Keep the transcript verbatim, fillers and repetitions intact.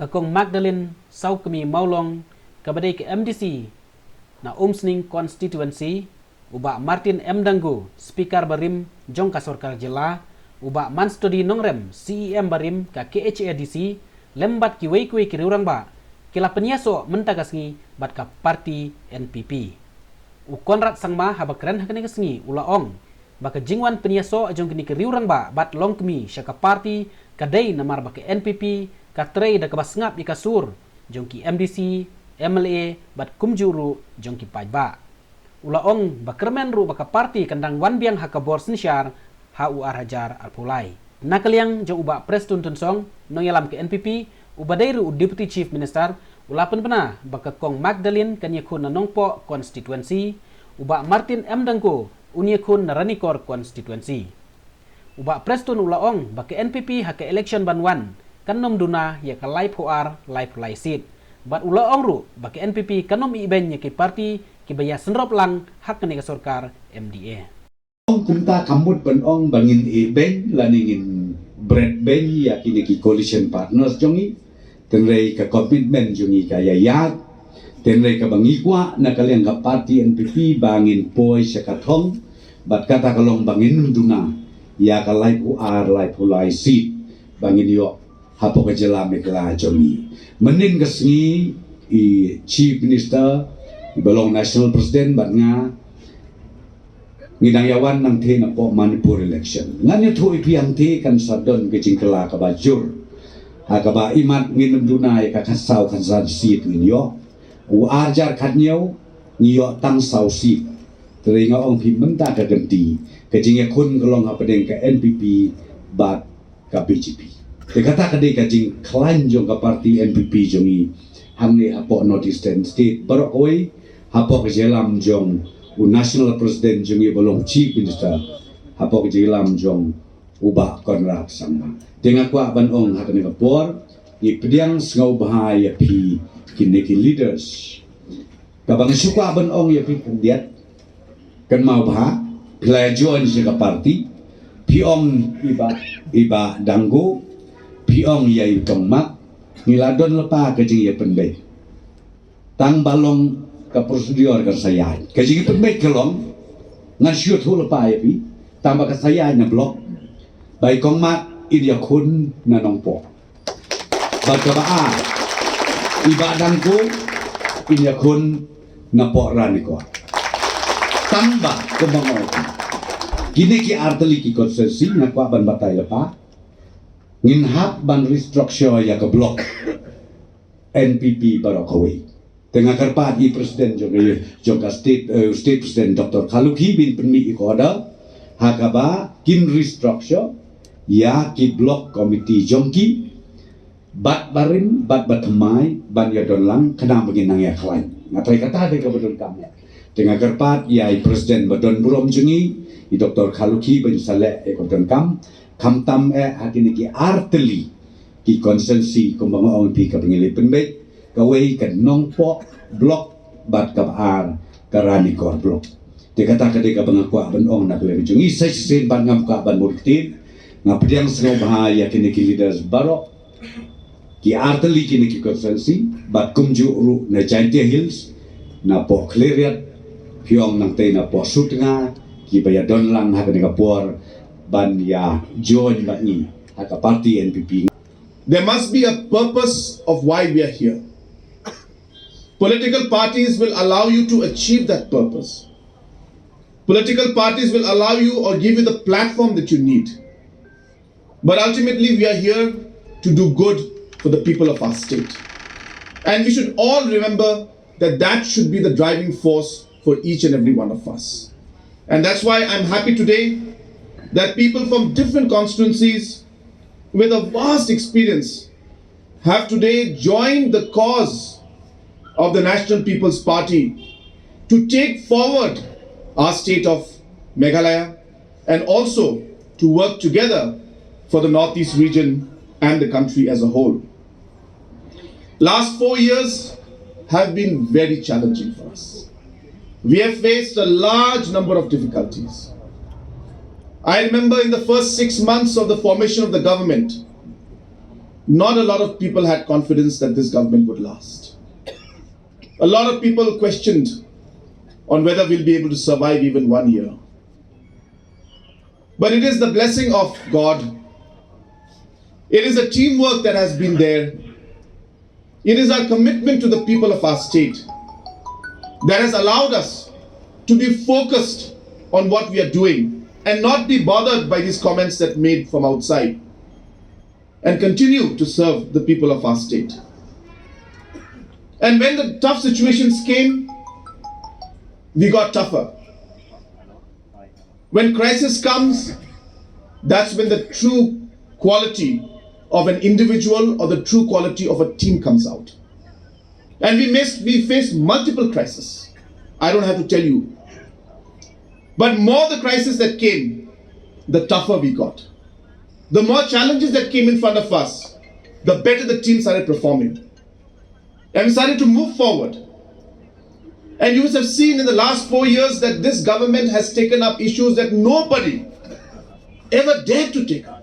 Ka Kong Magdalene Sawkmie Mawlong, kaba dei ka M D C na Umsning Constituency, u Bah Martin M Dangu, Speaker barim jong ka Sorkar Jylla, u Bah Manstody Nongrem, C E M barim ka K H A D C, lem bad kiwei kiwei ki riewrangbah, ki la pynïasoh mynta ka sngi bad ka party N P P. U Conrad Sangma, haba kren ha kane ka sngi, u la ong ba ka jingwan pynïasoh jong kine ki riewrangbah bad longkmie sha ka party ka dei namar ba ka N P P ka trei da kaba sngap ïa ka sur jong ki M D C, M L A bad kumjuh ruh jong ki paidbah. U la ong ba kyrmen ruh ba ka party kan dang wan biang ha ka bor synshar ha u ar hajar arphew lai. Na ka liang jong u Bah Prestone Tynsong, nongïalam ka N P P, uba dei ruh u Deputy Chief Minister, u la pynbna ba ka Kong Magdalene kan ïakhun na Nongpoh Constituency, u Bah Martin M Dangu un ïakhun na Ranikor Constituency. U Bah Prestone u la ong ba ka N P P ha ka election ban wan kan ym duna ïa ka laiphew ar laiphew lai seat. Bad u la ong ruh ba ka N P P kan ym ibeiñ ïa ki party kiba ïasynrop lang ha kane ka sorkar M D A. Ong kumta kam mut ban ong ba ngin ibeiñ lane ngin bret beiñ ïa kine ki coalition partners jong ngi. Tynrai ka commitment jong ngi ka ïaïad. Tynrai kaba ngi kwah na ka liang ka party N P P ba ngin poi sha ka thong. Bad kata ka long ba ngin duna ïa ka laiphew ar laiphew lai seat ba ngin ïoh hapoh ka jylla Meghalaya jong ngi. Mynnin ka sngi i Chief Minister, iba long National President bad nga, ngi dang ïawan nangtei napoh Manipur election. Ngan ïathuh ïa phi hangtei kan sa don ka jingkylla kaba jur. Ha kaba imat ngin ym duna ïa ka khatsaw khatsan seat ngin ïoh. U ar hajar khathynñiew ngi ïoh tang saw seat. Te nga ong phi mynta ka kynti ka jingïakhun ka long hapdeng ka N P P bad ka B J P. Te kata ka dei ka jingkhlaiñ jong ka party N P P jong ngi hangne hapoh North Eastern State baroh kawei, hapoh ka jingïalam jong u National President jong ngi ba long Chief Minister, hapoh ka jingïalam jong u Bah Conrad Sangma. Te nga kwah ban ong ha kane ka por, ngi pdiang sngewbha ïa phi kine ki leaders. Kaba nga shu kwah ban ong ïa phi khyndiat, kynmaw bha, phi la join sha ka party, phi ong i Bah, i Bah Dangu, phi ong ïa i Tongmat, ngi la don lypa ka jingïapynbeit. Tang ba long ka procedure kan sa ïaid. Ka jingïapynbeit ka long, ngan shu ïathuh lypa ïa phi, tang ba ka sa ïaid na block, ba i Kong Mat in ïakhun na Nongpoh. Bad kaba ar, i Bah Dangu in ïakhun napoh Ranikor. Tang ba kumba nga ong, kine ki artylli ki constituency nga kwah ban batai lypa. Ngin hap ban restructure ïa ka block N P P baroh kawei. Te nga kyrpad ïa i President jong ka, jong ka State, eh, State President Doctor Kharlukhi ba in pynmih ïa ka order ha kaba kin restructure ïa ki block committee jong ki, bad barim bad bathymmai ban ïadon lang khnang ba ngin nang ïakhlaiñ. Nga tharai kata dei kaba donkam ïa. Te nga kyrpad ïa i President ba don burom jong ngi, i Doctor Kharlukhi, ba in sa leh ïa kaba donkam, khamtam eh ha kine ki artylli ki constituency kumba nga ong ïa phi kaba ngi la pynbeit, kawei ka Nongpoh block bad kaba ar ka Ranikor block. Te kata ka dei kaba nga kwah ban ong na ka liang jong ngi. Sa shisien bad ngam kwah ban bun ktien, nga pdiang sngewbha ïa kine ki leaders baroh, ki artylli kine ki constituency, bad kumjuh ruh na Jaintia Hills, napoh Khliehriat, phi ong nangtei napoh Sutnga, kiba ïadon lang ha kane ka por ban ïa join bad ngi ha ka party N P P. There must be a purpose of why we are here. Political parties will allow you to achieve that purpose. Political parties will allow you or give you the platform that you need. But ultimately, we are here to do good for the people of our state. And we should all remember that that should be the driving force for each and every one of us. And that's why I'm happy today that people from different constituencies with a vast experience have today joined the cause of the National People's Party to take forward our state of Meghalaya and also to work together for the Northeast region and the country as a whole. Last four years have been very challenging for us. We have faced a large number of difficulties. I remember in the first six months of the formation of the government, Not a lot of people had confidence that this government would last. A lot of people questioned on whether we'll be able to survive even one year. But it is the blessing of God. It is a teamwork that has been there. It is our commitment to the people of our state that has allowed us to be focused on what we are doing and not be bothered by these comments that made from outside and continue to serve the people of our state. And when the tough situations came, we got tougher. When crisis comes, that's when the true quality of an individual or the true quality of a team comes out. And we missed, we faced multiple crises. I don't have to tell you. But more the crisis that came, the tougher we got. The more challenges that came in front of us, the better the team started performing. And we started to move forward. And you must have seen in the last four years that this government has taken up issues that nobody ever dared to take up.